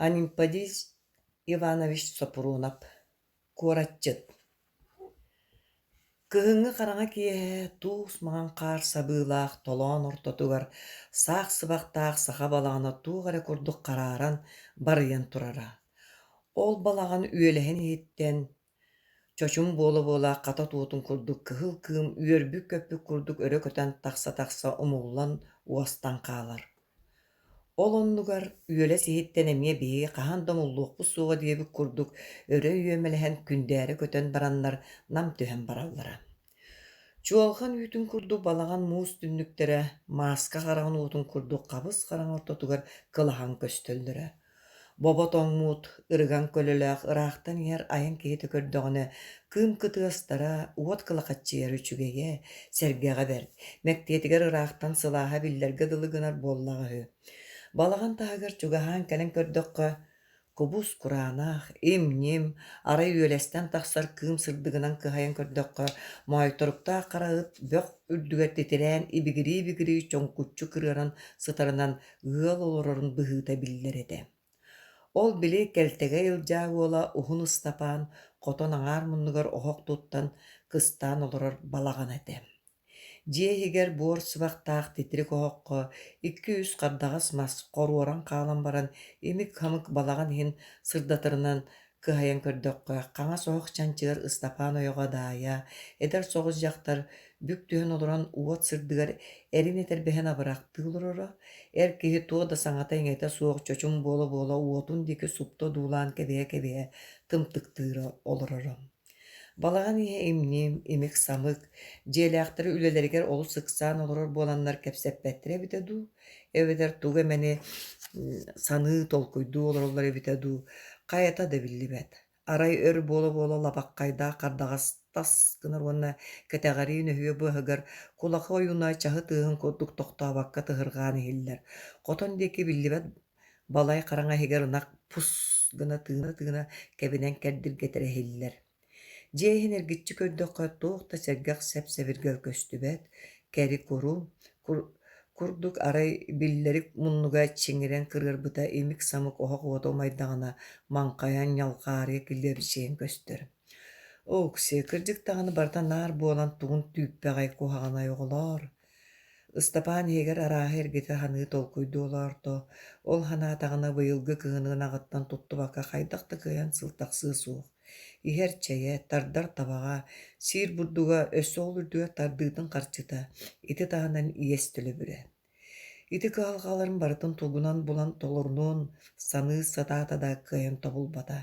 Анемподист Иванович Сопрунов, куоратчыт Кыһыҥҥы хараҥа киэһэ туус маҥан хаар сабыылаах толоон ортотугар саах сыбахтаах саха балаҕана туох эрэ курдук харааран, барыйан турара. Ол балаҕан үөлэһин иһиттэн Чочум буола-буола хата туотун курдук кыһыл кыым үөрбүт-көппүт курдук өрө көтөн тахса-тахса умуллан уостан хаалар. Ол оннугар үөлэс иһиттэн эмиэ биһиги хаһан да умуллуохпут суоҕа диэбит курдук өрө үөмэлэһэн күндээрэ көтөн бараннар нам түһэн бараллара. Чуолҕан үүтүн курдук балаҕан муус түннүктэрэ мааска хараҕын уотун курдук хабыс-хараҥа ортотугар кылаһан көстөллөрө. Бобо тоҥмут, ырыган көлөлөөх ыраахтан иһэр айан киһитэ көрдөҕүнэ, кыым кытыастара, уот кылахаччыйара үчүгэйэ, сэргэҕэ бэрт, мэктиэтигэр ыраахтан сылааһа биллэргэ дылы гынар буоллаҕа үһү. Балаҕан таһыгар чугаһаан кэлэн көрдөххө, кубус-кураанах, им-ньим, арай үөлэстэн тахсар кыым сырдыгынан кыһайан көрдөххө, моойторуктаах хара ыт бөх үрдүгэр титирээн ибигирии-ибигирии чоҥкуччу кырыаран сытарынан ыал олорорун быһыыта биллэр этэ. Ол били Кэлтэгэй Ылдьаа уола Уһун Ыстапаан хотон аҥаар муннугар оһох туттан кыстаан олорор балаҕана этэ. Дьиэ иһигэр буор сыбахтаах титирик оһоххо икки-үс хардаҕас мас хоруоран хаалан баран имик-хамык балаҕан иһин сырдатарынан Кыһайан көрдөххө, хаҥас оһох чанчыгар Ыстапаан ойоҕо Даайа, эдэр соҕус дьахтар, бүк түһэн олорон уот сырдыгар эрин этэрбэһин абырахтыы олороро, эр киһи туох да саҥата-иҥэтэ суох чочум буола-буола уотун диэки супту одуулаан кэбиһэ-кэбиһэ тымтыктыыра олороро. Балаҕан иһэ имньим, имик-самык, дьиэлээхтэр үлэлэригэр олус ыксаан олорор буоланнар кэпсэппэттэрэ эбитэ дуу, эбэтэр тугу эмэни саныы, толкуйдуу олороллор эбитэ дуу, хайата да биллибэт. Арай өр буола-буола лабаххайдаах хардаҕас тас гынар уонна кэтэҕэриин өһүө быыһыгар кулаха ойууна чаһы тыаһын курдук тохтообокко тыһырҕаан иһиллэр. Хотон диэки биллибэт балай хараҥа иһигэр ынах пус гына тыына-тыына кэбинэн кэрдиргэтэрэ иһиллэр. Дьиэ иһин эргиччи көрдөххө, туох да сэргэх сэп-сэбиргэл көстүбэт, кэри-куру курдук арай биллэрик муннуга чиҥирэн кырыарбыта имик-самык оһох уота умайдаҕына маҥхайан ньалҕаарыйа килэбэчийэн көстөр. Окси, кырдьык даҕаны барыта наар буолан тугун түүппэҕэй куһаҕанай оҕолоор Ыстапаан иһигэр арааһы эргитэ саныы толкуйдуу олоорто, ол санаатаҕына быйылгы кыһыны ынаҕыттан туттубакка хайдах да кыайан сыл тахсыа суох. Иһэр чэйэ, тардар табаҕа, сиир бурдуга өссө ол үрдүгэр тардыытын харчыта, ити таһынан иэс төлөбүрэ. Ити кыһалҕаларын барытын тугунан булан толорунуон саныы сатаата да кыайан тобулбата.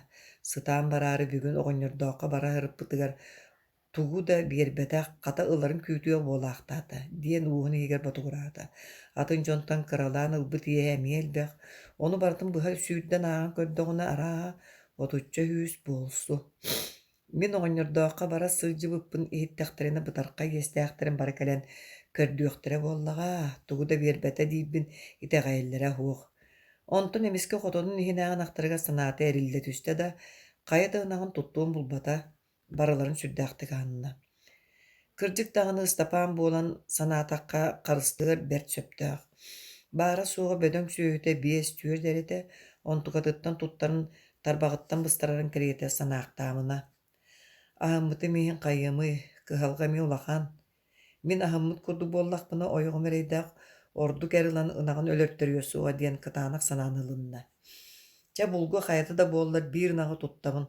Сытаан бараары бүгүн оҕонньордооххо бара сырыппытыгар Тугу да биэрбэтэх, хата ыларын күүтүөх буолаахтаата диэн уоһун иһигэр ботугураата. Атын дьонтон кыралаан ылбыт иэһэ эмиэ элбэх, ону барытын быһа сүүрдэн ааҕан көрдөҕүнэ, арааһа, отучча сүүс буолсу. Мин оҕонньордооххо бара сылдьыбыппын иһиттэхтэринэ бытархай иэстээхтэрин бары кэлэн көрдүөхтэрэ буоллаҕа, тугу да биэрбэтэ диирбин итэҕэйэллэрэ суох. Онтон эмискэ хотонун иһинээҕи ынахтарыгар санаата эриллэ түстэ да, хайа да ынаҕын туттуон булбата, барыларын сүрдээхтик аһынна. Кырдьык даҕаны Ыстапаан буолан санаатахха харыстыар бэрт сөптөөх. Баара-суоҕа бөдөҥ сүөһүтэ биэс-түөрт эрэ этэ, онтукатыттан туттарын тарбаҕыттан быстарарын кэриэтэ санаахтаамына. Аһыммытым иһин хайыамый, кыһалҕа эмиэ улахан. Мин аһыммыт курдук буоллахпына ойоҕум эрэйдээх ордук эр ылан ынаҕын өлөртөрүө суоҕа диэн кытаанах санааны ылынна. Чэ булгу хайата да буоллар биир ынаҕы туттабын,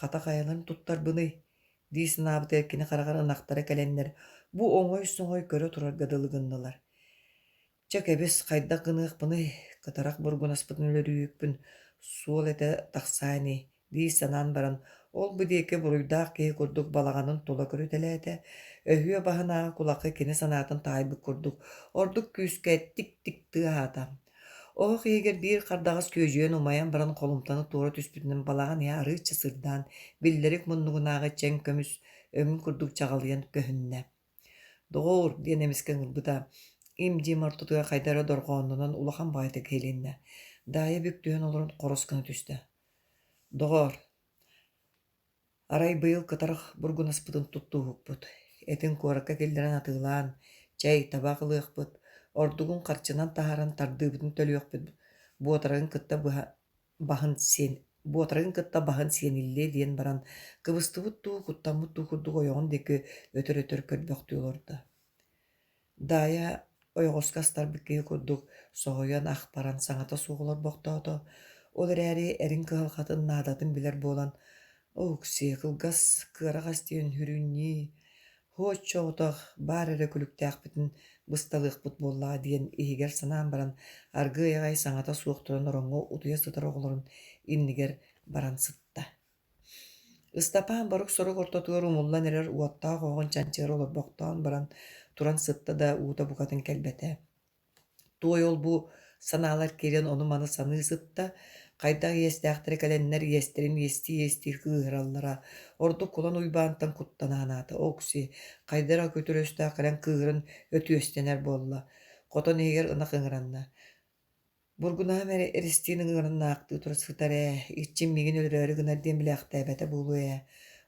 Хата хайаларын туттарбыный дии санаабытыгар кини хараҕар ынахтара кэлэннэр бу оҥой-соҥой көрө турарга дылы гыннылар. Чэ кэбис, хайдах гыныахпыный, кытарах бургунаспытын өлөрүүһүкпүн, суол этэ тахсаа ини дии санаан баран, ол-бу диэки буруйдаах киһи курдук балаҕанын тула көрүтэлээтэ, өһүө баһынааҕы кулакы кини санаатын таайбыт курдук ордук күүскэ тик-тик тыаһаата. Оһох иһигэр биир хардаҕас күөдьүйэн умайан баран холумтаны туора түспүтүнэн балаҕан иһэ арыычча сырдаан, биллэрик муннугунааҕы чэҥ көмүс өҥүн курдук чаҕылыйан көһүннэ. «Доҕоор» диэн эмискэ ыҥырбыта, им-дьим ортотугар хайда эрэ дорҕооннонон улахан баҕайытык иһилиннэ. Даайа бүк түһэн олорон хорос гына түстэ. «Доҕоор, Арай быйыл кытарах бургунаспытын туттууһукпут, этин куоракка киллэрэн атыылаан, чэй, табах ылыахпыт, ордугун харчынан таһааран тардыыбытын төлүөхпүт, буотарагын кытта быһа. баһын сиэн буотарыгын кытта баһын сиэниллиэ диэн баран, кыбыстыбыт дуу, куттаммыт дуу курдук ойоҕун диэки өтөр-өтөр көрбөхтүү олордо. Даайа ойоҕоско астарбыт киһи курдук соһуйан ах баран саҥата суох олорбохтоото, ол эрээри эрин кыһалҕатын наадатын билэр буолан, «Оуксиэ, кылгас кыараҕас диэн сүрүнньүү, һуоччоҕутах баар эрэ күлүктээхпитин бысталыахпыт буоллаҕа» диэн иһигэр санаан баран аргыый аҕай саҥата суох туран ороҥҥо утуйа сытар оҕолорун иннигэр баран сытта. Ыстапаан борук-сорук ортотугар умуллан эрэр уоттаах оһоҕун чанчыгар олорбохтоон баран туран сытта да уута букатын кэлбэтэ. Туой ол-бу санаалар киирэн ону-маны саныы сытта, хайдах иэстээхтэрэ кэлэннэр иэстэрин иэстии-иэстии кыыһыраллара, ордук Кулан Уйбаантан куттана санаата: «Окси, хайдах эрэ күтүр өстөөх кэлэн кыыһыран өтүөстэнэр буолла». Хотон иһигэр ынах ыҥыранна: Бургунаһым эрэ эристиин ыҥыырыннаахтыы тура сытар ээ, иччим миигин өлөрөөрү гынар диэн билээхтээбэтэ буолуо ээ,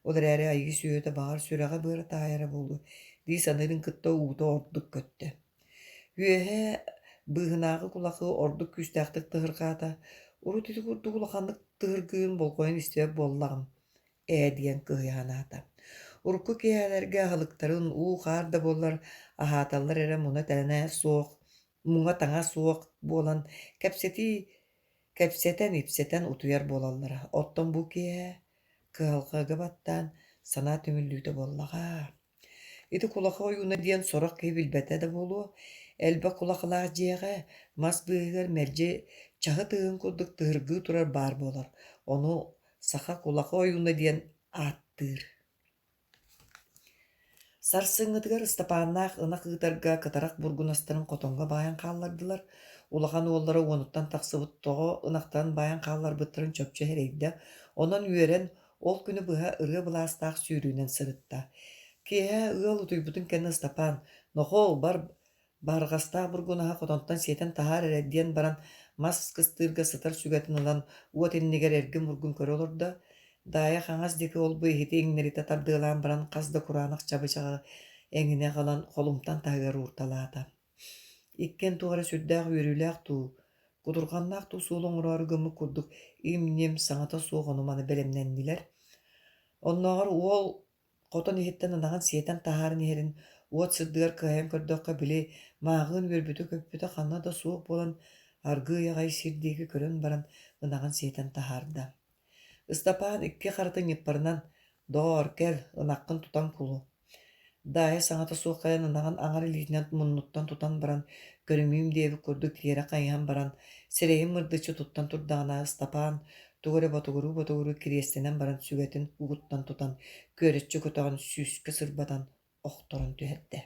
ол эрээри айыы сүөһүтэ баҕар сүрэҕэ-быара таайара буолуо дии саныырын кытта уута ордук көттө. Үөһэ быыһынааҕы кулахы ордук күүстээхтик тыһырҕаата, урут ити курдук улаханнык тыһыргыырын болҕойон истибэт буоллаҕым ээ диэн кыһыйа санаата. Урукку киэһэлэргэ аһылыктарын уу-хаар да буоллар аһааталлар эрэ муна-тэнэ суох муҥа-таҥа суох буолан кэпсэтии кэпсэтэн-ипсэтэн утуйар буолаллара. Оттон бу киэһэ кыһалҕага баттаан санаа түмүллүүтэ буоллаҕа. Ити кулаха ойууна диэн сорох киһи билбэтэ да буолуо, элбэх кулахалаах дьиэҕэ мас быыһыгар мэлдьи чаһы тыаһын курдук тыһыргыы турар баар буолар. Ону саха кулаха ойууна диэн ааттыыр. Сарсыҥҥытыгар Ыстапааннаах ынах ыытарга кытарах бургунастарын хотоҥҥо баайан хааллардылар. Улахан уоллара уонуттан тахсыбыт тоҕо ынахтарын баайан хаалларбыттарын чопчу эрэйдэ, онон үөрэн, ол күнү быһа ырыа былаастаах сүүрүүнэн сырытта. Киэһэ ыал утуйбутун кэннэ Ыстапаан: «Нохоо, бар Баһырҕастаах бургунаһы хотонтон сиэтэн таһаар эрэ диэн баран мас кыстыырга сытар сүгэтин ылан уот иннигэр эргим-ургум көрө олордо. Даайа хаҥас диэки ол-бу иһити иҥнэритэ тардыалаан баран хас да кураанах чабычаҕы эҥинэ аҕалан холумтан таһыгар уурталаата. Иккиэн туох эрэ сүрдээх үөрүүлээх дуу, кутурҕаннаах дуу суол оҥороору гыммыт курдук им-ньим, саҥата суох ону-маны бэлэмнэннилэр. Оннооҕор уол Хотон иһиттэн ынаҕын сиэтэн таһааран иһэрин уот сырдыгар кыайан көрдөххө, били, мааҕын үөрбүтэ-көппүтэ ханна да суох буолан, аргыый аҕай сир диэки көрөн баран ынаҕын сиэтэн таһаарда. Ыстапаан икки харытын ньыппарынан: «Доҕоор, кэл, ынаххын тутан кулу» Даайа саҥата суох кэлэн ынаҕын аҥар илиитинэн муннуттан тутан баран, көрүмүүм диэбит курдук тиэрэ хайыһан баран, сирэйин мырдыччы туттан турдаҕына, Ыстапаан тугу эрэ ботугуруу-ботугуруу кириэстэнэн баран сүгэтин угуттан тутан, күөрэччи көтөҕөн сүүскэ сырбатан охторон түһэрдэ.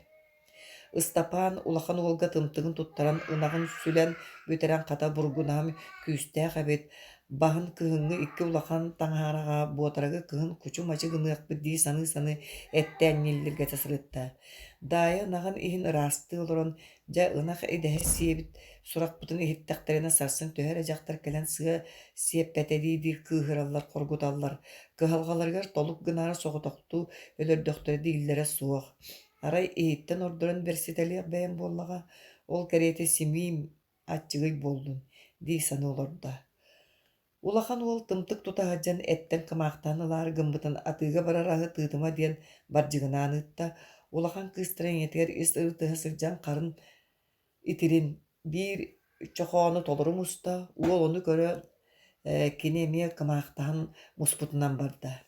Ыстапаан улахан уолга тымтыгын туттаран ынаҕын сүлэн бүтэрэн хата бургунаһым күүстээх эбит, баһын кыһыҥҥы икки улахан таҥараҕа буотарагы кыһын кучу-мачы гыныахпыт дии саныы-саныы эттээн ньиллиргэтэ сырытта. Даайа ынаҕын иһин ыраастыы олорон, дьэ ынах идэһэ сиэбит сурахпытын иһиттэхтэринэ сарсын төһө эрэ дьахтар кэлэн сыа сиэппэтэ дии-дии кыыһыраллар, хоргуталлар, кыһалҕаларыгар толук гынаары соҕотохтуу өлөрдөхтөрө дииллэрэ суох. Арай иһиттэн ордорон бэрситэлиэх бэйэм буоллаҕа, ол кэриэтэ симиим аччыгый буоллун дии саныы олордо. Улахан уол тымтык тута сылдьан эттэн кымаахтаан ылаары гыммытын атыыга барар аһы тыытыма диэн бардьыгынаан ыытта. Улахан кыыстара ийэтигэр ис ырытыһа сылдьан харын итирин биир чохоону толору муста, уол ону көрөн кини эмиэ кымаахтаһан муспутунан барда.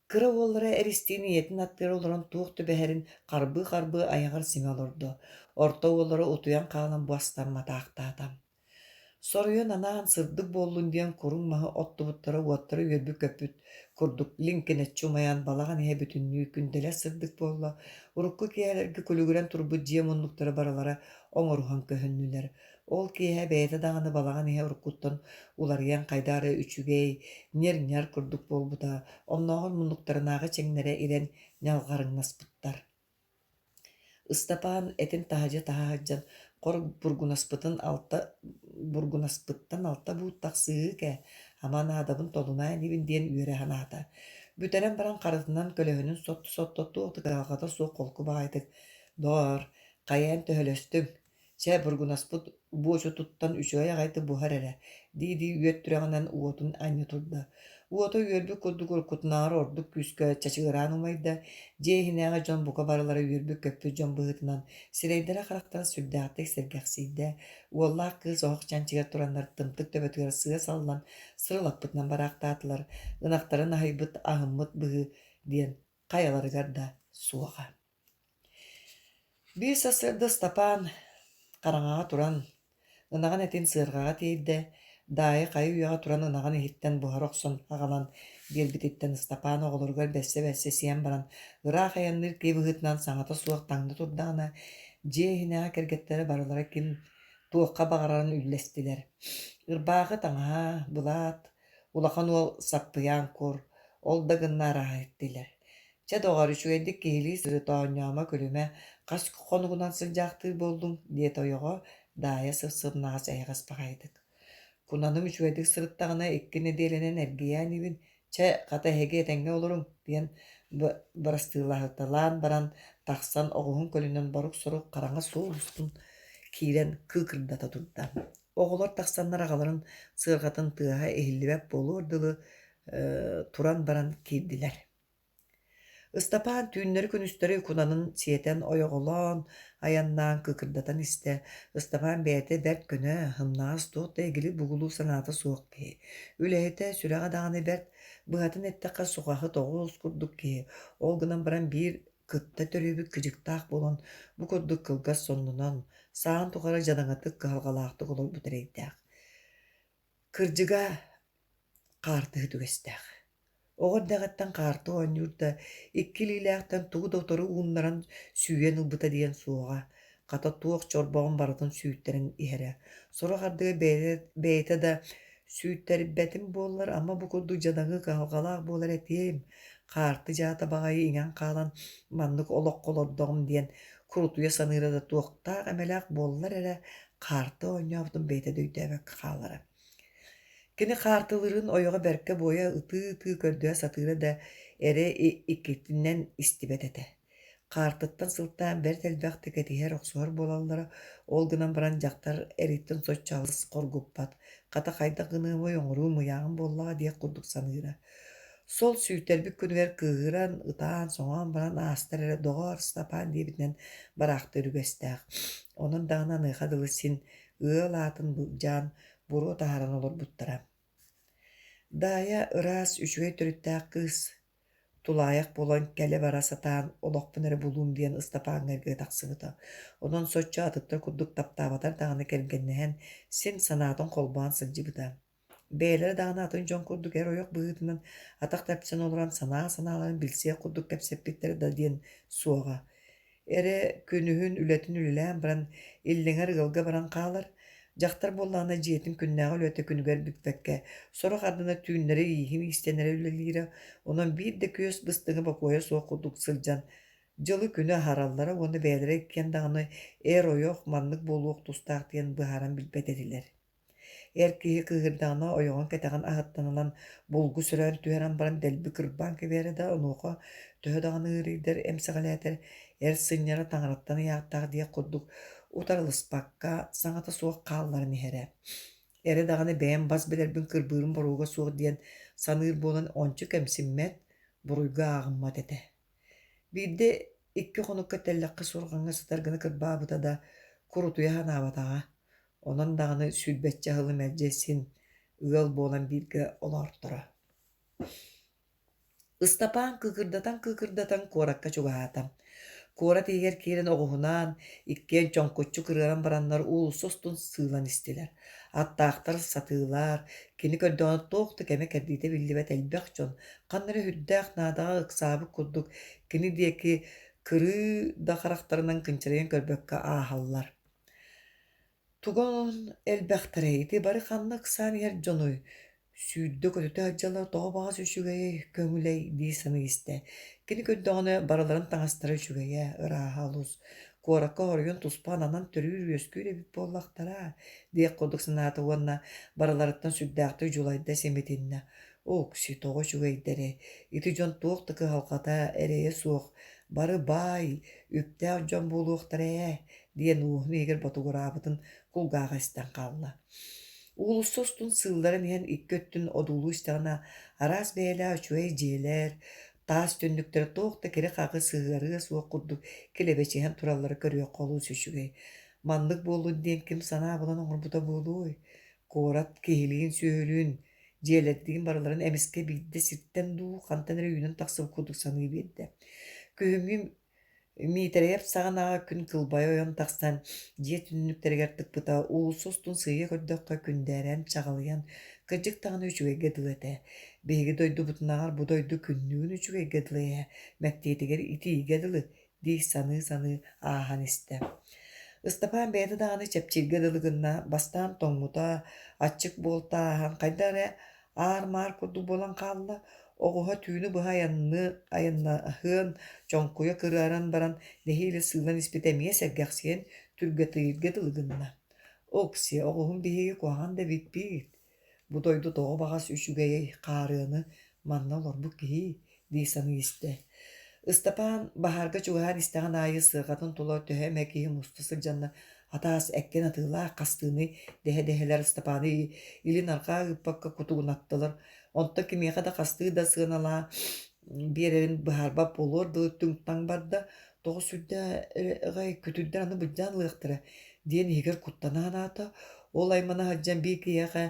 Кыра уоллара Эристиин ийэтин аттыгар олорон туох түбэһэрин харбыы-харбыы айаҕар симэ олордо, орто уоллара утуйан хаалан бу астамматаахтаата. Соруйан анаан сырдык буоллун диэн куруҥ маһы оттубуттара уоттара үөрбүт-көппүт курдук лиҥкинэччи умайан балаҕан иһэ бүтүннүү күндэлэс сырдык буолла, урукку киэһэлэргэ күлүгүрэн турбут дьиэ муннуктара барылара оҥоруһан көһүннүлэр. Ол киэһэ бэйэтэ даҕаны балаҕан иһэ уруккуттан уларыйан хайдах эрэ үчүгэй, ньир-ньар курдук буолбута, оннооҕор муннуктарынааҕы чэҥнэрэ ирэн ньалҕарыҥнаспыттар. Ыстапаан этин таһырдьа таһа сылдьан хор бургунаспытын алта бургунаспыттан алта буут тахсыыһык ээ, ама наадабын толунаа инибин диэн үөрэ санаата. Бүтэрэн баран харытынан көлөһүнүн сотто-сотто туох да кыһалҕата суох холку баҕайытык: «Доор, хайаан төһөлөстүҥ? Чэ, бургунаспыт буочутуттан үчүгэй аҕайдык буһар эрэ, дии-дии үөт түрэҕинэн уотун анньа турда. Уота үөрбүт курдук уруккутунааҕар ордук күүскэ чачыгыраан умайда, дьиэ иһинээҕи дьон бука барылара үөрбүт-көппүт дьон быһыытынан сирэйдэрэ-харахтара сүрдээхтик сэргэхсийдэ, уоллаах кыыс оһох чанчыгар тураннар тымтык төбөтүгэр сыа саллан сырылаппытынан бараахтаатылар, ынахтарын аһыйбыт аһыммыт быһыы диэн хайаларыгар да суоҕа. Биир сарсыарда Ыстапаан хараҥаҕа туран, ынаҕын этин сыарҕаҕа тиэйдэ, Даайа хайы-үйэҕэ туран ынаҕын иһиттэн буһара охсон аҕалан биэрбититтэн Ыстапаан оҕолоругар бэссэ-бэссэ сиэн баран, ыраах айанныыр киһи быһыытынан саҥата суох таҥна турдаҕына, дьиэ иһинээҕи кэргэттэрэ барылара ким туохха баҕарарын үллэстилэр. Ырбаахы таҥаһа, былаат, улахан уол саппыйаан кур, ол да гынна арааһа иһиттилэр. Чэ, доҕоор, үчүгэйдик киһилии сырыт, оонньоомо-күлүмэ, хас хонугунан сылдьаахтыыр буоллуҥ, диэтэ ойоҕо Даайа сып-сымнаҕас эйэҕэс баҕайытык. Кунаным үчүгэйдик сырыттаҕына 2 нэдиэлэнэн эргийээ инибин, чэ, хата эһиги этэҥҥэ олоруҥ, диэн бырастыылаһыталаан баран тахсан оҕуһун көлүнэн борук-сорук хараҥа суол устун киирэн кыыкырдата турда. Оҕолор тахсаннар аҕаларын сыарҕатын тыаһа иһиллибэт буолуор дылы туран баран киирдилэр. Ыстапаан түүннэри-күнүстэри кунанын сиэтэн ойоҕолоон, айаннаан кыыкырдатан истэ. Ыстапаан бэйэтэ бэрт көнө, һымнаҕас туох да игили-бугулу санаата суох киһи. Үлэһитэ, сүрэҕэ даҕаны бэрт, быһатын эттэххэ сухаһыт оҕус курдук киһи. Ол гынан баран биир кытта төрүөбүт кыдьыктаах буолан, бу курдук кылгас соннунан, саан тухары дьадаҥытык кыһалҕалаахтык олорбут эрэйдээх. Кырдьыга, хаартыһыт үгэстээх. Оҕо эрдэҕиттэн хаарты оонньуур да, икки илиилээхтэн тугу да утары ууннаран сүүйэн ылбыта диэн суоҕа, хата туох чорбоҕун барытын сүүйтэрэн иһэрэ. Сорох ардыгар бэйэтэ, бэйэтэ да сүүйтэрбэтим буоллар, ама бу курдук дьадаҥы кыһалҕалаах буолар этиэм, хаарты дьаата баҕайы иҥэн хаалан маннык олоххо олордоҕум диэн курутуйа саныыра да туохтаах эмэлээх буоллар эрэ хаарты оонньообутун бэйэтэ да өйдөөбөккө хаалара. Кини хаартылыырын ойоҕо бэркэ буойа ытыы-ытыы көрдөһө сатыыра да, эрэ иккитинэн истибэт этэ. Хаартыттан сылтаан бэрт элбэхтик этиһэр-охсуһар буолаллара, ол гынан баран дьахтар эриттэн соччо алыс хоргуппат, хата хайдах гыныамый оҥоруум ыйааҕым буоллаҕа диэх курдук саныыра. Сол сүүйтэрбит күнүгэр кыыһыран, ытаан-соҥоон баран аастар эрэ доҕоор Ыстапаан диэбитинэн бараахтыыр үгэстээх. Онон даҕаны аныаха дылы син ыал аатын былдьаан, буруо таһааран олорбуттара. Даайа ыраас, үчүгэй төрүттээх кыыс, тулаайах буолан кэлэ-бара сатаан олохпун эрэ булуум диэн Ыстапааҥҥа эргэ тахсыбыта. Онон соччо атыттар курдук таптаабатар даҕаны кэргэннэһэн, син санаатын холбоон сылдьыбыта. Бэйэлэрэ даҕаны атын дьон курдук эр-ойох быһыытынан атах тэпсэн олорон санаа-санааларын билсиэх курдук кэпсэппиттэрэ да диэн суоҕа. Эрэ күнүһүн үлэтин үлэлээн баран, иллэҥэр ыалга баран хаалар, дьахтар буоллаҕына дьиэтин күннээҕи үлэтэ күнүгэр бүппэккэ, сорох ардына түүннэри ииһин иистэнэрэ үлэлиирэ, онон биир да күөс быстыҥа бокуойа суох курдук сылдьан, дьылы-күнү аһараллара уонна бэйэлэрэ иккиэн даҕаны эр-ойох маннык буолуох тустаах диэн быһааран билбэт этилэр. Эр киһи кыыһырдаҕына ойоҕун кэтэҕин аһыттан ылан булгу сөрөөн түһэрэн баран дэлби кырбаан кэбиһэрэ да онуоха төһө даҕаны ыарыйдар эмсэҕэлээтэр эр сынньара таҥараттан ыйаахтаах диэх курдук утарыласпакка саҥата суох хаалларан иһэрэ. Эрэ даҕаны бэйэм бас билэрбин кырбыырым боруога суох диэн саныыр буолан ончу кэмсиммэт, буруйга ааҕыммат этэ. Биирдэ 2 хонукка тэллэххэ суорҕаҥҥа сытар гына кырбаабыта да курутуйа санаабатаҕа. Онон даҕаны сүүрбэччэ сылы мэлдьи син ыал буолан бииргэ олоорторо. Ыстапаан кыыкырдатан-кыыкырдатан куоракка чугаһаата. Куорат иһигэр киирэн оҕуһунаан, иккиэн чоҥкуччу кырыаран бараннар уулусса устун сыылан истилэр. Аттаахтар сатыылаар, кини көрдөҕүнэ туох да кэмэ-кэрдиитэ биллибэт элбэх дьон, ханна эрэ сүрдээх наадаҕа ыксаабыт курдук кини диэки кырыы да харахтарынан кынчарыйан көрбөккө ааһаллар. Тугун элбэхтэрэй, ити бары ханна ыксаан иһэр дьонуй, сүүрдэ-көтүтэ сылдьаллара тоҕо баҕас үчүгэйэй, көҥүлэй дии саныы истэ. Кини көрдөҕүнэ барыларын таҥастара үчүгэйэ, ырааһа олус. Куоракка оройуон туспа ананан төрүүр-үөскүүр эбит буоллахтара диэх курдук санаата уонна барыларыттан сүрдээхтик дьулайда, симитиннэ. Окси, тоҕо үчүгэйдэрэй, ити дьон туох да кыһалҕата, эрэйэ суох, бары баай, үптээх дьон буолуохтара ээ. диэн уоһун иһигэр ботугураабытын кулгааҕа истэн хаалла. Уулусса устун сыылларан иһэн икки өттүн одуулуу истэҕинэ, араас бэйэлээх үчүгэй дьиэлэр, таас түннүктэрэ туох да кири-хаҕы сыһыарыа суох курдук килэбэчиһэн тураллара көрүөххэ олус үчүгэй. Маннык буоллун диэн ким санаа булан оҥорбута буолуой? Куорат киһилиин-сүөһүлүүн, дьиэлэрдиин барыларын эмискэ биирдэ сиртэн дуу, хантан эрэ үүнэн тахсыбыт курдук саныы биэрдэ. Күһүҥҥү Миитэрэйэп саҕанааҕы күн кылбайа ойон тахсан, дьиэ түннүктэригэр тыкпыта, уулусса устун сыыйа көрдөххө күндээрэн, чаҕылыйан, кырдьык даҕаны үчүгэйгэ дылы этэ. Биһиги дойдубутунааҕар бу дойду күннүүн үчүгэйгэ дылы ээ, мэктиэтигэр итиигэ дылы дии саныы-саныы ааһан истэ. Ыстапаан бэйэтэ даҕаны чэпчииргэ дылы гынна, бастаан тоҥмута, аччык буолта ааһан хайдах эрэ аар-маар курдук буолан хаалла, оҕуһа түүнү быһа айанныы айаннаһыан чоҥкуйа кырыаран баран нэһиилэ сыылан испитэ эмиэ сэргэхсийэн түргэтийэргэ дылы гынна. Оксиэ, оҕуһум биһиги куһаҕан да эбиппит, бу дойду тоҕо баҕас үчүгэйэй, хаарыаны манна олорбут киһи дии саныы истэ. Ыстапаан баһаарга чугаһаан истэҕин аайы сыарҕатын тула төһө эмэ киһи муста сылдьаннар атаас эккин атыылаах хастыыный дэһэ-дэһэлэр Ыстапааны илин-арҕаа ыыппакка кутугунаттылар. Онтон кимиэхэ да хастыы да сыаналаа биэрэрин быһаарбат буолуор дылы түҥ-таҥ барда, тоҕо сүрдээҕэй күтүрдэр аны былдьаан ылыахтара диэн иһигэр куттана санаата. Ол аймана сылдьан биир киһиэхэ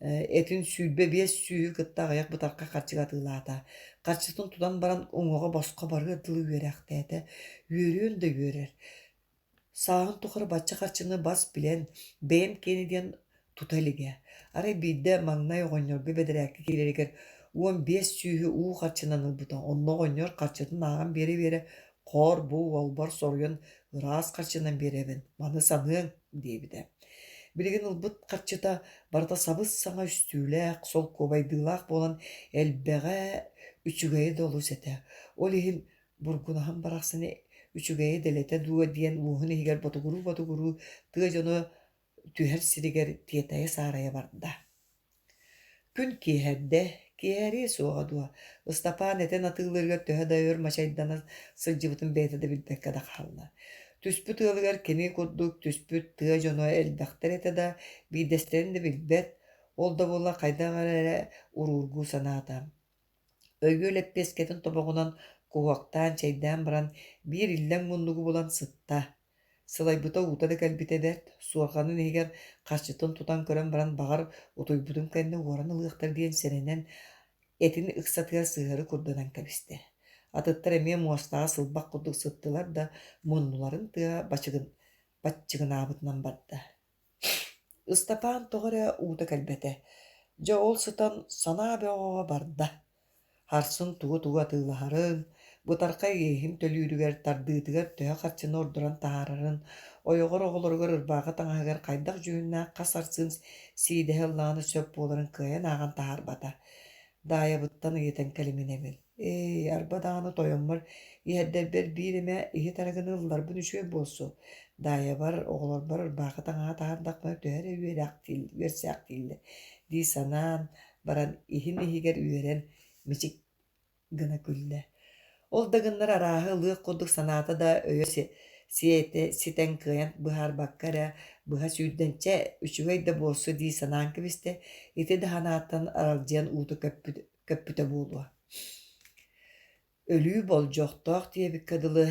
Этин 25 сүүһү кытта аҕыйах бытархай харчыга атыылаата. Харчытын тутан баран уҥуоҕа босхо барыар дылы үөрээхтээтэ. Үөрүөн да үөрэр. Сааһын тухары бачча харчыны бас билэн, бэйэм киэнэ диэн тута илигэ. Арай биирдэ маҥнай оҕонньорго бэдэрээккэ киирэригэр 15 сүүһү уу харчынан ылбыта. Онно оҕонньор харчытын ааҕан биэрэ-биэрэ, «Хор, бу уолбар соруйан ыраас харчынан биэрэбин, маны саныаҥ» диэбитэ. Билигин ылбыт харчыта барыта сабыс-саҥа үстүүлээх, солкуобайдыылаах буолан элбэҕэ, үчүгэйэ да олус этэ. Ол иһин бургунаһым барахсаны үчүгэйэ дэлэтэ дуо диэн уоһун иһигэр ботугуруу-ботугуруу тыа дьоно түһэр сиригэр тиэтэйэ-саарайа барда. Күн киэһэрдэ, киэһэриэ суоҕа дуо, Ыстапаан этэн атыылыырыгар төһө да өр мачайдана сылдьыбытын бэйэтэ да билбэккэ да хаалла. Түспүт ыалыгар кини курдук түспүт тыа дьоно элбэхтэр этэ да, биирдэстэрин да билбэт, ол да буоллар хайдах эрэ уруургуу санаата. Өйүө лэппиэскэтин тобоҕунан куһуоктаан чэйдээн баран, биир иллэҥ муннугу булан сытта. Сылайбыта уута да кэлбитэ бэрт, суорҕанын иһигэр харчытын тутан көрөн баран, баҕар, утуйбутум кэннэ уоран ылыахтар диэн сэрэнэн, этин ыксатыгар сыһыары курданан кэбистэ. Атыттар эмиэ муостаҕа сылбах курдук сыттылар да, муннуларын тыаһа бачыгын баччыгынаабытынан барда. Ыстапаан тоҕо эрэ уута кэлбэтэ. Дьэ ол сытан санаа бөҕөҕө барда. Харсын тугу-тугу атыылаһарын, бытархай иэһин төлүүрүгэр, тардыытыгар төһө харчыны ордорон таһаарарын, ойоҕор оҕолоругар ырбаахы таҥаһыгар хайдах дьүһүннээх хас арсыын сиидэһэ ыллаҕына сөп буоларын кыайан ааҕан таһаарбата. Даайабыттан ыйытан кэлиминэбин: «Ээ, арба даҕаны тойоммор иһэрдэрбэр биир эмэ иһит арыгыны ылларбын үчүгэй буолсу. Даайабар, оҕолорбор ырбаахы таҥаһа таһаардахпына төһө эрэ үөрсээхтииллэр» дии санаан баран иһин иһигэр үөрэн мичик гына күллэ. Ол да гыннар арааһы ылыах курдук санаата да өйө сиэтэ ситэн кыайан быһаарбакка эрэ быһа сүүрдэн чэ, үчүгэй да буолсу дии санаан кэбистэ, ити да санааттан аралдьыйан уута көппүт, көппүтэ буолуо. Өлүү болдьохтоох диэбиккэ дылы,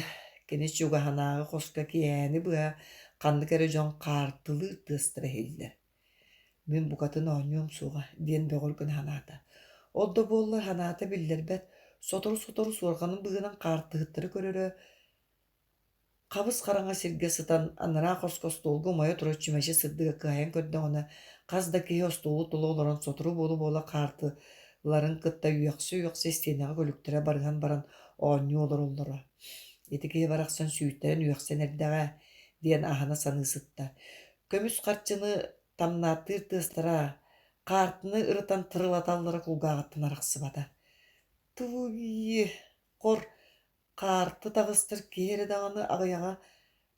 кини чугаһынааҕы хоско киэһээни быһа ханнык эрэ дьон хаартылыыр тыастара иһиллэр. Мин букатын оонньуом суоҕа диэн бөҕөргөнө санаата. Ол да буоллар санаата биллэрбэт, сотору-сотору суорҕанын быыһынан хаартыһыттары көрөрө, хабыс-хараҥа сиргэ сытан анараа хоско остуолга умайа турар чүмэчи сырдыга кыайан көрдөҕүнэ, хас да киһи остуолу тула олорон сотору буола-буола хаартыларын кытта үөхсэ-үөхсэ истиэнэҕэ күлүктэрэ барыһан баран оонньуу олороллоро. Ити киһи барахсан сүүйтэрэн үөхсэн эрдэҕэ диэн аһына саныы сытта. Көмүс харчыны тамнааттыыр тыастара, хаартыны ырытан тырылаталлара кулгааҕыттан арахсыбата. Тууй, хор, хаарты таҕыстар киһи эрэ даҕаны аҕыйаҕа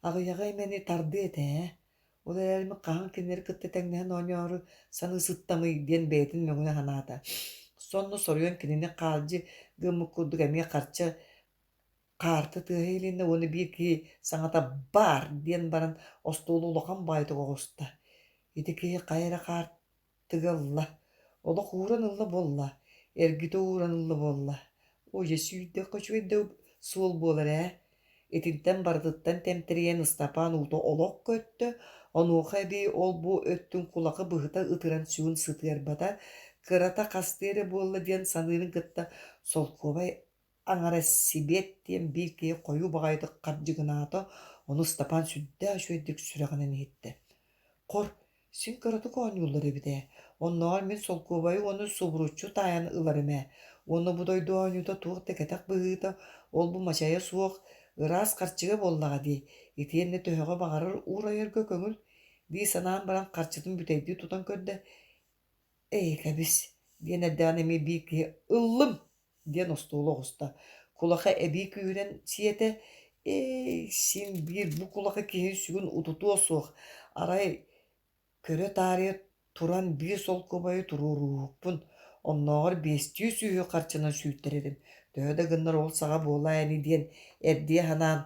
аҕыйаҕы эмэни тардыа этэ ээ. Ол эрээри мин хаһан кинилэри кытта тэҥнэһэн оонньоору саныы сыттамый диэн бэйэтин мөҥүнэ санаата. Сонно соруйан кинини хаалдьы гыммыт курдук эмиэ харчы Хаарты тыаһа иһилиннэ уонна биир киһи саҥата «Баар!» диэн баран остуолу улахан баайдык оҕуста. Ити киһи хайа эрэ хаартыга ылла, олох ууран ылла буолла, эргитэ ууран ылла буолла. Оо, сүүрдэххэ үчүгэй да суол буолар ээ. Итинтэн барытыттан тэмтэрийэн Ыстапаан уута олох көттө, онуоха эбии ол-бу өттүн кулакы быһыта ытыран сүгүн сытыарбата, кырата хастыы эрэ буолла диэн саныырын кытта солкуобай аҥара Сибиэт диэн биир киһи хойуу баҕайытык хардьыгынаата, ону Ыстапаан сүрдээх үчүгэйдик сүрэҕинэн иһиттэ. Хор, син кыратык оонньууллар эбит ээ, оннооҕор мин солкуобайы уонна субуруччу таайан ыларым ээ, уонна бу дойду оонньуута туох да кэтэх быһыыта, ол-бу мачайа суох, ыраас харчыга буоллаҕа дии, итиэннэ төһөҕө баҕарар уурайарга көҥүл, дии санаан баран харчытын бүтэйдии тутан көрдө, «Ээ, кэбис» диэн эрдэҕинэ эмиэ биир киһи «Ыллым!» диэн остуолу оҕуста. Кулаха эбии күүһүрэн сиэтэ, «Ээй, син биир бу кулаха киһи сүгүн утутуо суох, арай көрө таарыйа туран биир солкуобайы туруорууһукпун, оннооҕор биэстии сүүһү харчынан сүүйтэрэрим, төһө да гыннар ол саҕа буолаа ини» диэн эрдийэ санаан,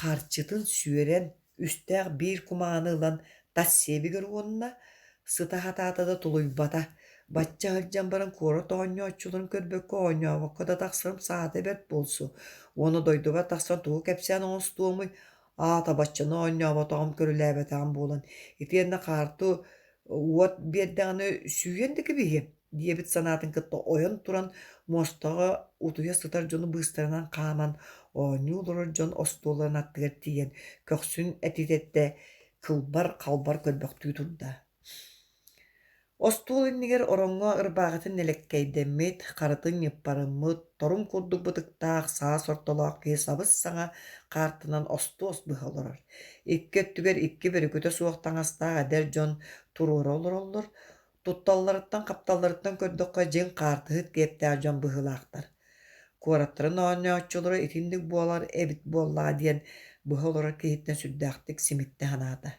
харчытын сүөрэн үстээх биир кумааны ылан тас сиэбигэр уонна сыта сатаата да тулуйбата, бачча сылдьан баран куорат оонньооччуларын көрбөккө оонньообокко да тахсарым саата бэрт буолсу уонна дойдубар тахсан тугу кэпсээн оҥостуомуй, аата баччаны оонньооботоҕум көрүлээбэтэҕим буолан, итиэннэ хаарты уот биэрдэҕинэ сүүйэн да кэбиһиэм диэбит санаатын кытта ойон туран муостаҕа утуйа сытар дьону быыстарынан хааман оонньуу олорор дьон остуолларын аттыгар тиийэн көхсүн этитэтэ кылбар-халбар көрбөхтүү турда. Остуол иннигэр ороҥҥо ырбааҕытын нэлэккэйдэммит, харытын ньыппарыммыт, торум курдук бытыктаах саас ортолоох киһи сабыс-саҥа хаартынан остуос быһа олорор. Икки өттүгэр икки бөрүкүтэ суох таҥастаах эдэр дьон туруора олороллор, Тутталларыттан-хапталларыттан көрдөххө, дьиҥ хаартыһыт киэптээх дьон быһыылаахтар. Куораттарын оонньооччулара итинник буолар эбит буоллаҕа диэн быһа олорор киһиттэн сүрдээхтик симиттэ санаата.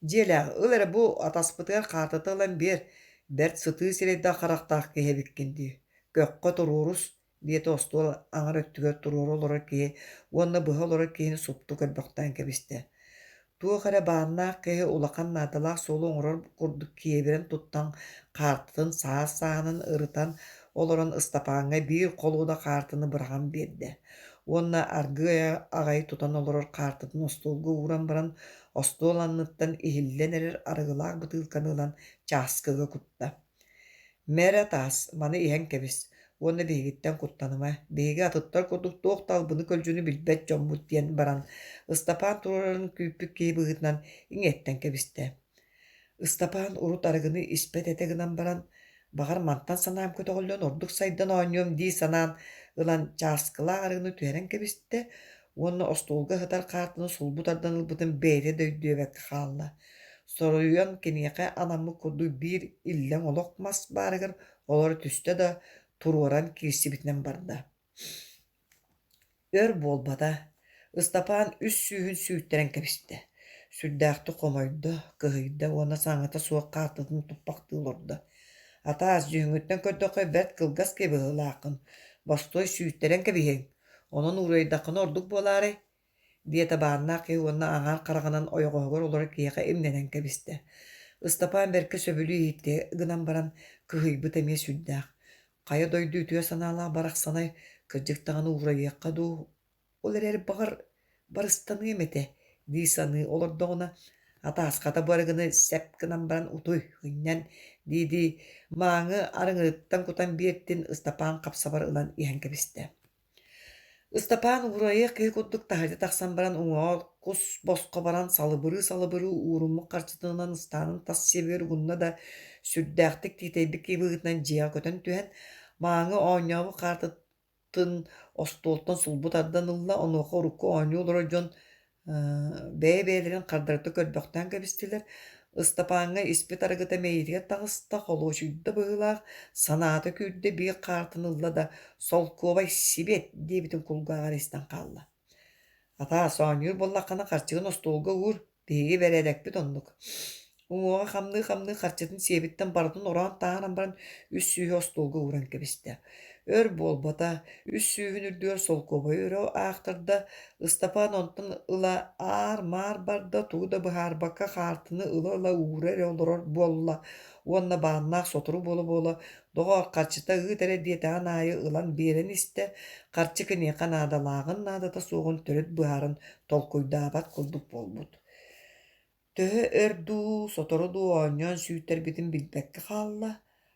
Дьиэлээх, ыл эрэ бу атаспытыгар хаартыта ылан биэр, бэрт сытыы сирэйдээх харахтаах киһи эбиккин дии, көххө туруорус, диэтэ остуол аҥар өттүгэр туруору олорор киһи уонна быһа олорор киһини супту көрбөхтөөн кэбистэ. Туох эрэ бааннаах киһи улахан наадалаах суолу оҥорор курдук киэбирэн туттан хаартытын саас-сааһынан ырытан олорон Ыстапааҥҥа биир холуода хаартыны быраҕан биэрдэ уонна аргыый аҕай тутан олорор хаартытын остуолга ууран баран остуол анныттан иһиллэн эрэр арыгылаах бытыылканы ылан чааскыга кутта. Мэрэ таас, маны иһэн кэбис уонна биһигиттэн куттаныма, биһиги атыттар курдук туох да албыны-көлдьүнү билбэт дьоммут диэн баран, Ыстапаан туруорарын күүппүт киһи быһыытынан иҥиэттэн кэбистэ. Ыстапаан урут арыгыны испэт этэ гынан баран, баҕар мантан санаам көтөҕүллэн ордук сайдан оонньуом дии санаан ылан чааскылаах арыгыны түһэрэн кэбистэ уонна остуолга сытар хаартыны сулбу тардан ылбытын бэйэтэ да өйдүөбэккэ хаалла. Соруйан киниэхэ анаммыт курдук биир иллэҥ олох мас баарыгар олоро түстэ да, туруоран киирсибитинэн барда. Өр буолбата, Ыстапаан үс сүүһүн сүүттэрэн кэбистэ. Сүрдээхтик хомойдо, кыһыйда уонна саҥата суох хаартытын туппахтыы олордо. Атаас, дьүһүҥҥүттэн көрдөххө, бэрт кылгас киһи быһыылааххын, бостуой сүүттэрэн кэбиһиэҥ, онон уурайдаххына ордук буолаарай диэтэ бааннаах киһи уонна аҥаар хараҕынан ойоҕоһугар олорор киһиэхэ имнэнэн кэбистэ. Ыстапаан бэркэ сөбүлүү иһиттэ гынан баран, кыһыйбыт эмиэ сүрдээх. Хайа дойду үтүө санаалаах барахсанай, кырдьык даҕаны уурайыахха дуу, ол эрээри баҕар барыстаныам этэ дии саныы олордоҕуна, атааската бу арыгыны сэп гынан баран утуй, ынньан дии-дии мааҥы арыҥырыттан кутан биэртин Ыстапаан хапсабар ылан иһэн кэбистэ. Ыстапаан уурайыах киһи курдук таһырдьа тахсан баран уҥуоҕар кус босхо баран салыбырыы-салыбырыы ууруммут харчытынан ыстаанын тас сиэбигэр угунна да, сүрдээхтик тиэтэйбит киһи быһыытынан дьиэҕэ көтөн түһэн, мааҥы оонньообут хаартытын остуолтан сулбу тардан ылла, онуоха урукку оонньуу олорор дьон Бэйэ-бэйэлэрин хардарыта көрбөхтөөн кэбистилэр, Ыстапааҥҥа испит арыгыта мэйиитигэр таҕыста, холуочуйда быһыылаах, санаата күүрдэ, биир хаартын ылла да, «Солкуобай сибиэт!» диэбитин кулгааҕар истэн хаалла. «Атаас, оонньуур буоллаххына харчыгын остуолга уур, биһиги бэрээдэкпит оннук» Уҥуоҕа хамныы-хамныы харчытын сиэбиттэн барытын ороон таһааран баран үс сүүһү остуолга ууран кэбистэ. Өр буолбата, үс сүүһүн үрдүгэр солкуобайы өрө аахтарда, Ыстапаан онтон ыла аар-маар барда, тугу да быһаарбакка хаартыны ыла-ыла уура эрэ олорор буолла уонна бааннаах сотору буола-буола «Доҕоор, харчыта ыыт эрэ» диэтэҕин аайы ылан биэрэн истэ, харчы киниэхэ наадалааҕын наадата суоҕун төрүт быһааран толкуйдаабат курдук буолбут. Төһө өр дуу, сотору дуу оонньоон сүүйтэрбитин билбэккэ хаалла,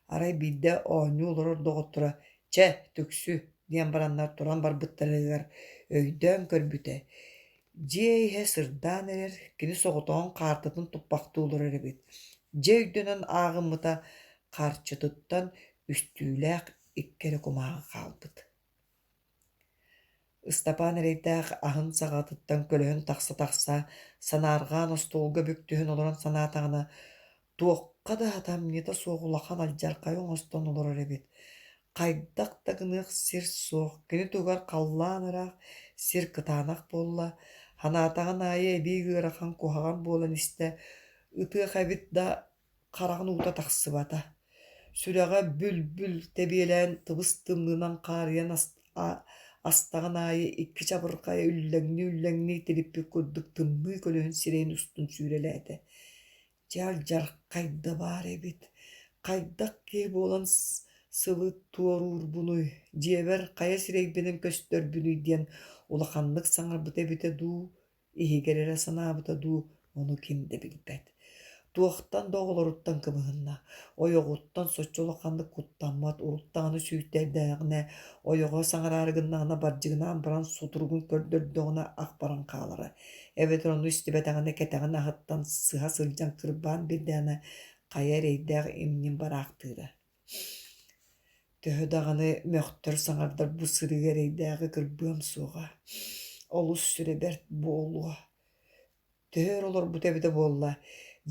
арай биирдэ оонньуу олорор доҕотторо «Чэ, түксү» диэн бараннар туран барбыттарыгар өйдөөн көрбүтэ, дьиэ иһэ сырдаан эрэр, кини соҕотоҕун хаартытын туппахтыы олорор эбит. Дьэ өйдөнөн ааҕыммыта харчытыттан үстүүлээх икки эрэ кумааҕы хаалбыт. Ыстапаан эрэйдээх аһын саҕатыттан көлөһүн тахса-тахса, санаарҕаан остуолга бүк түһэн олорон санаатаҕына, туохха да сатамньыта суох улахан алдьархайы оҥостон олорор эбит. Хайдах да гыныах сир суох, кини туһугар халлаан ыраах, сир кытаанах буолла, санаатаҕын аайы эбии ыарахан куһаҕан буолан истэ, ытыах эбит да хараҕын уута тахсыбата, сүрэҕэ бүл-бүл тэбиэлээн тыбыс-тымныынан хаарыйан астаҕын аайы икки чабырҕайа үллэҥнии-үллэҥнии тириппит курдук тымныы көлөһүн сирэйин устун сүүрэлээтэ. Дьэ алдьархай да баар эбит, хайдах киһи буолан сылы туоруурбунуй, дьиэбэр хайа сирэйбинэн көстөрбүнүй диэн улаханнык саҥарбыта эбитэ дуу Иһигэр эрэ санаабыта дуу, ону ким да билбэт. Туохтан да оҕолоруттан кыбыһынна, ойоҕуттан соччо улаханнык куттаммат, урут даҕаны сүүйтэрдэҕинэ, ойоҕо саҥараары гыннаҕына бардьыгынаан баран сутуругун көрдөрдөҕүнэ ах баран хаалара, эбэтэр ону истибэтэҕинэ кэтэҕин аһыттан сыһа сылдьан кырбаан биэрдэҕинэ хайа эрэйдээх имньин бараахтыыра. Төһө даҕаны мөхтөр-саҥардар бу сырыыга эрэйдээҕи кырбыам суоҕа, олус сүрэ бэрт буолуо. Төһө өр олорбута эбитэ буолла,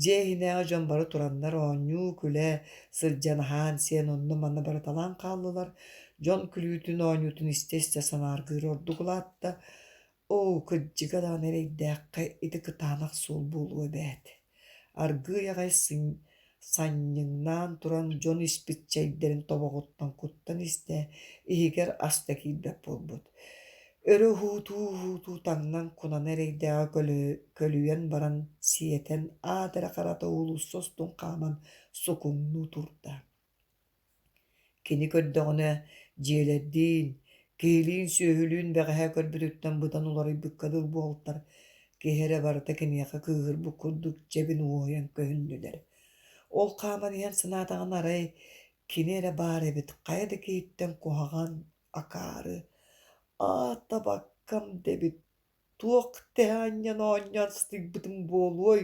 дьиэ иһинээҕи дьон бары тураннар оонньуу-күлэ сылдьан аһаан-сиэн онно-манна барыталаан хааллылар, дьон күлүүтүн, оонньуутун истэ-истэ санааргыыр ордук улаатта. Оо, кырдьыга даҕаны эрэйдээххэ ити кытаанах суол буолуо эбээт. Аргыый аҕай санньыҥнаан туран дьон испит чэйдэрин тобоҕуттан куттан истэ, иһигэр ас да киирбэт буолбут. Өрө уһуутуу-уһуутуу таҥнан кунана эрэйдээҕи көлүйэн баран сиэтэн, аат эрэ харата уулусса устун хааман сукуҥнуу турда. Кини көрдөҕүнэ, дьиэлэрдиин, киһилиин-сүөһүлүүн бэҕэһээ көрбүтүттэн быдан уларыйбыкка дылы буолтар, киһи эрэ барыта киниэхэ кыыһырбыт курдук дьэбин уоһуйан көһүннүлэр. Ол хааман иһэн санаатаҕына арай, кини эрэ баар эбит, хайа да киһиттэн куһаҕан, акаары, аата-баккам да эбит, туох тэһэ анньан оонньоон сытыйбытым буолуой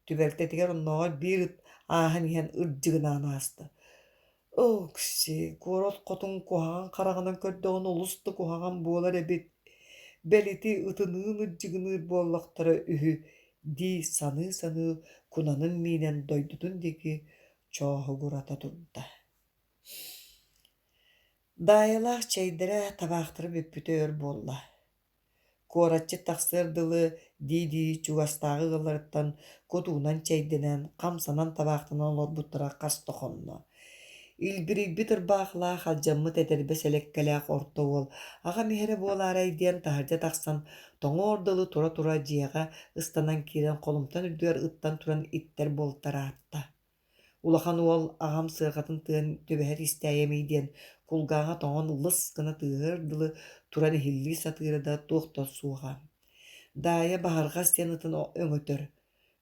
Түбэлтэтигэр оннооҕор биир ыт ааһан иһэн ырдьыгынаан ааста. Ок-сиэ, куорат хотун куһаҕан хараҕынан көрдөҕүнэ олус да куһаҕан буолар эбит, бэл ити ытыныын ырдьыгыныыр буоллахтара үһү дии саныы-саныы кунанын миинэн дойдутун диэки чооһугурата турда. Даайалаах чэйдэрэ, табаахтара бүппүтэ өр буолла. Куоратчыт тахсыар дылы дии-дии чугастааҕы ыалларыттан кутуунан чэйдэнэн, хамсанан табаахтанан олорбуттара хас да хонно. Илбирийбит ырбаахылаах алдьаммыт этэрбэс элэккэлээх орто уол аҕам иһэрэ буолаарай диэн таһырдьа тахсан тоҥуор дылы тура-тура дьиэҕэ ыстанан киирэн холумтан үрдүгэр ыттан туран иттэр буолтараатта. Улахан уол аҕам сыарҕатын тыан түбэһэр истээйэмий диэн кулгааҕа тоҥон лыс гына тыаһыар дылы туран иһиллии сатыыра да туох да суоҕа. Даайа Баһырҕас диэн ытын өҥөтөр,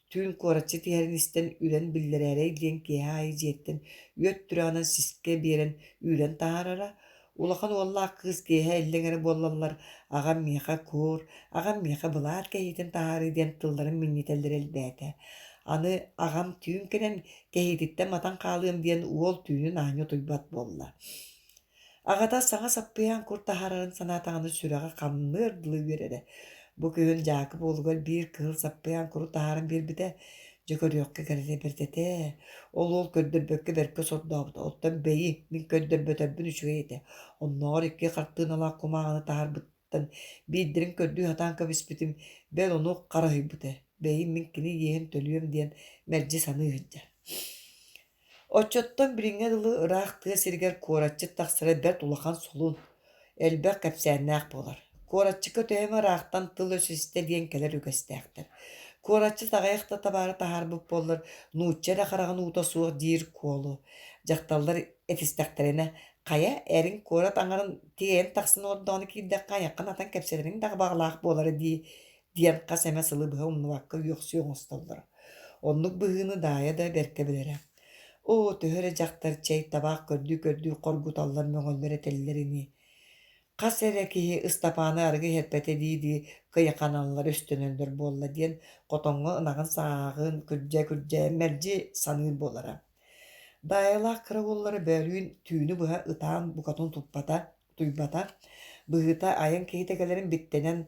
түүн куоратчыт иһэрин истэн үрэн биллэрээрэй диэн киэһэ аайы дьиэттэн үөт түрэҕинэн сискэ биэрэн үүрэн таһаарара, Улахан уоллаах кыыс киэһэ иллэҥ эрэ буоллаллар, аҕам миэхэ куур, аҕам миэхэ былаат кэһиитин таһаарыы диэн тылларын минньитэллэрэ элбээтэ. Аны аҕам түүн кэлэн кэһиититтэн матан хаалыам диэн уол түүнүн аанньа утуйбат буолла. Аҕата саҥа саппыйаан кур таһаарарын санаатаҕына сүрэҕэ хамныар дылы үөрэрэ. Бу күһүн Дьаакып уолугар биир кыһыл саппыйаан куру таһааран биэрбитэ, Дьэ көрүөххэ кэрэтэ бэрт этэ Ол уол көрдөрбөккө бэркэ сордообута, оттон бэйи, мин көрдөрбөтөрбүн үчүгэй этэ. Оннооҕор икки хартыыналаах кумааҕыны таһаарбыттан биирдэрин көрдүү сатаан кэбиспитим, бэл ону харыһыйбыта. Бэйи, мин кини иэһин төлүөм диэн мэлдьи саныы сылдьар. Оччоттон билиҥҥэ дылы ыраах тыа сиригэр куоратчыт тахсара бэрт улахан солун, элбэх кэпсээннээх буолар. Куоратчыкка төһө эмэ ыраахтан тыл-өс истэ диэн кэлэр үгэстээхтэр. Куоратчыт аҕыйах да табаары таһаарбыт буоллар, нуучча эрэ хараҕын уута суох диир куолу. Дьахталлар этистэхтэринэ, хайа, эриҥ куорат аҥарын тиэйэн тахсан олордоҕуна киирдэххэ айаххын атан кэпсэтэриҥ да баҕалаах буолара дии диэн хас эмэ сылы быһа умнубакка үөхсүү оҥостоллоро. Оннук быһыыны Даайа да бэркэ билэрэ. Оо, төһө эрэ дьахтар чэй, табаах көрдүү-көрдүү хоргуталлар, мөҥөллөр этэллэр ини. Хас эрэ киһи Ыстапааны арыгы иһэрпэтэ дии-дии кыйаханаллар, өстөнөллөр буолла диэн хотоҥҥо ынаҕын сааҕын күрдьэ-күрдьэ мэлдьи саныыр буолара. Даайалаах кыра уоллара бөөлүүн түүнү быһа ытаан букатын туппата, утуйбата. Быһыыта, айан киһитэ кэлэрин биттэнэн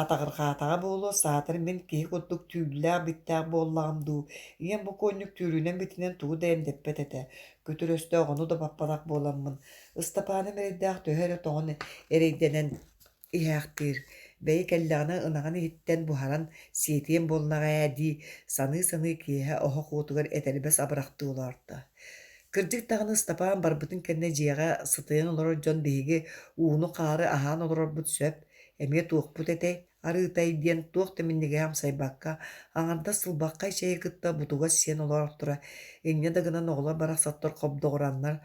атаҕырҕаатаҕа буолуо, саатар мин киһи курдук түүллээх-биттээх буоллаҕым дуу, ийэм бокуонньук түүрүнэн-битинэн тугу да эмдэппэт этэ, күтүр өстөөх ону да баппатах буоламмын, Ыстапааным эрэйдээх төһө эрэ тоҥон эрэйдэнэн иһээхтиир, бэйи кэллэҕинэ ынаҕын иһиттэн буһаран сиэтиэм буоллаҕа ээ дии саныы-саныы киэһэ оһох уотугар этэрбэс абырахтыы олоорто. Кырдьык даҕаны Ыстапаан барбытын кэннэ дьиэҕэ сытыйан олорор дьон биһиги ууну-хаары аһаан олорорбут сөп, эмиэ туохпут этэй, арыытай диэн туох да минньигэһи амсайбакка, аҥардас сылбаххай чэйи кытта бутугас сиэн олоорторо, инньэ да гынан оҕолор барахсаттар хобдоҕураннар,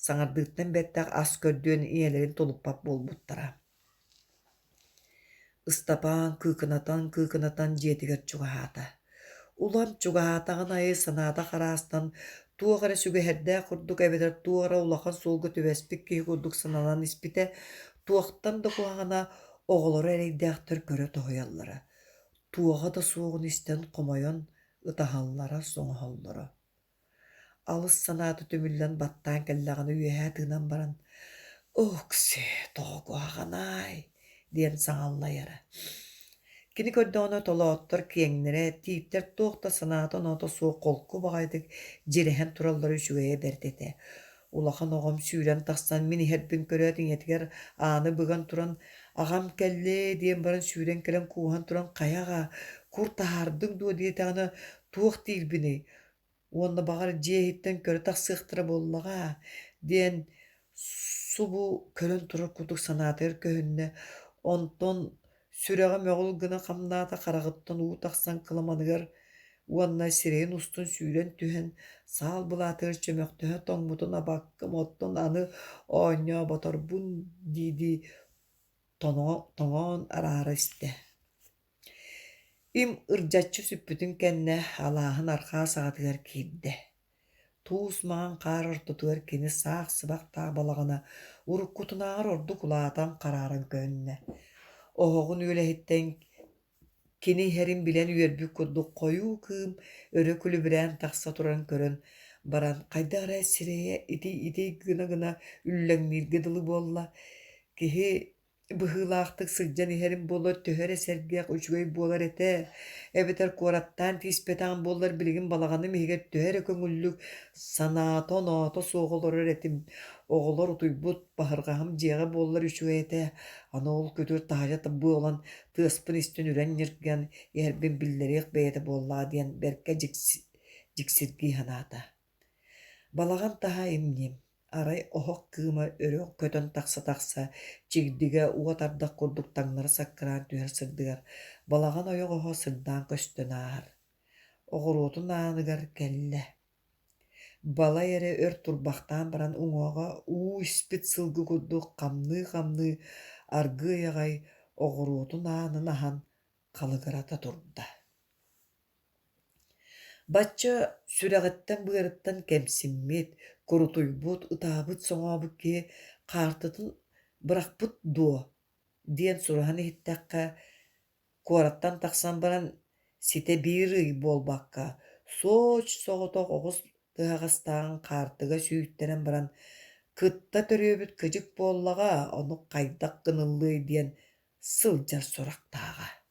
саҥардыыттан бэттэх ас көрдүөн ийэлэрин тулуппат буолбуттара. Ыстапаан кыыкынатан-кыыкынатан дьиэтигэр чугаһаата. Улам чугаһаатаҕын аайы санаата хараастан, туох эрэ сүгэһэрдээх курдук эбэтэр туох эрэ улахан суолга түбэспит киһи курдук сананан испитэ, туохтан да куһаҕана оҕолоро эрэйдээхтэр көрө тоһуйаллара, туоҕа да суоҕун истэн хомойон ытаһаллара-соҥоһоллоро. Алыс санаата түмүллэн баттаан кэллэҕинэ үөһэ тыынан баран «Ок-сиэ, тоҕо куһаҕанай» диэн саҥаллайара. Кини көрдөҕүнэ толооттор киэҥнэрэ, тииттэр туох да санаата-оноото суох холку баҕайытык дьирэһэн тураллара үчүгэйэ бэрт этэ. Улахан оҕом сүүрэн тахсан мин иһэрбин көрөөт ийэтигэр ааны быган туран «Аҕам кэллээ» диэн баран сүүрэн кэлэн кууһан туран «Хайа аҕаа, кур таһаардыҥ дуо?» диэтэҕинэ туох диирбиний уонна баҕар дьиэ иһиттэн көрө тахсыахтара буоллаҕа диэн субу көрөн турар курдук санаатыгар көһүннэ, онтон сүрэҕэ мөҕүл гына хамнаата, хараҕыттан уу тахсан кыламаныгар уонна сирэйин устун сүүрэн түһэн, саал былаатыгар чөмөхтөһө тоҥмутун абаккам оттон аны оонньооботорбун дии-дии тоҥоон араара истэ. Им ырдьаччы сүппүтүн кэннэ алааһын арҕаа саҕатыгар киирдэ. Туус маҥан хаар ортотугар кини саах сыбахтаах балаҕана уруккутунааҕар ордук улаатан харааран көһүннэ. Оһоҕун үөлэһиттэн кини иһэрин билэн үөрбүт курдук хойуу кыым өрө күлүбүрээн тахса турарын көрөн баран хайдах эрэ сирэйэ итий-итий гына-гына үллэҥнииргэ дылы буолла. Киһи Быһыылаахтык сылдьан иһэрим буоллар төһө эрэ сэргэх, үчүгэй буолар этэ, эбэтэр куораттаан тииспэтэҕим буоллар билигин балаҕаным иһигэр төһө эрэ көҥүллүк, санаата-оноото суох олорор этим, оҕолор утуйбут, баһырҕаһым дьиэҕэ буоллар үчүгэй этэ, аны ол күтүр таһырдьа буолан тыаспын истэн үрэн ньиргийэн иһэрбин биллэриэх бэйэтэ буоллаҕа диэн бэркэ дьиксиргии санаата. Балаҕан таһа им-ньим Арай оһох кыыма өрө көтөн тахса-тахса, чигдигэ уот ардах курдук таҥнары саккыраан түһэр сырдыгар, балаҕан ойоҕоһо сырдаан көстөн ааһар. Оҕуруотун ааныгар кэллэ. Балай эрэ өр турбахтаан баран уҥуоҕа уу испит сылгы курдук хамныы-хамныы аргыый аҕай оҕуруотун аанын аһан халыгырата турда. Бачча сүрэҕиттэн-быарыттан кэмсиммит, курутуйбут, ытаабыт-соҥообут киһи хаартытын бырахпыт дуо диэн сураһан иһиттэххэ, куораттан тахсан баран ситэ биир ый буолбакка, суоч-соҕотох оҕус тыһаҕастааҕын хаартыга сүүйтэрэн баран, кытта төрүөбүт кыдьык буоллаҕа, ону хайдах гыныллыай диэн сылдьар сурахтааҕа.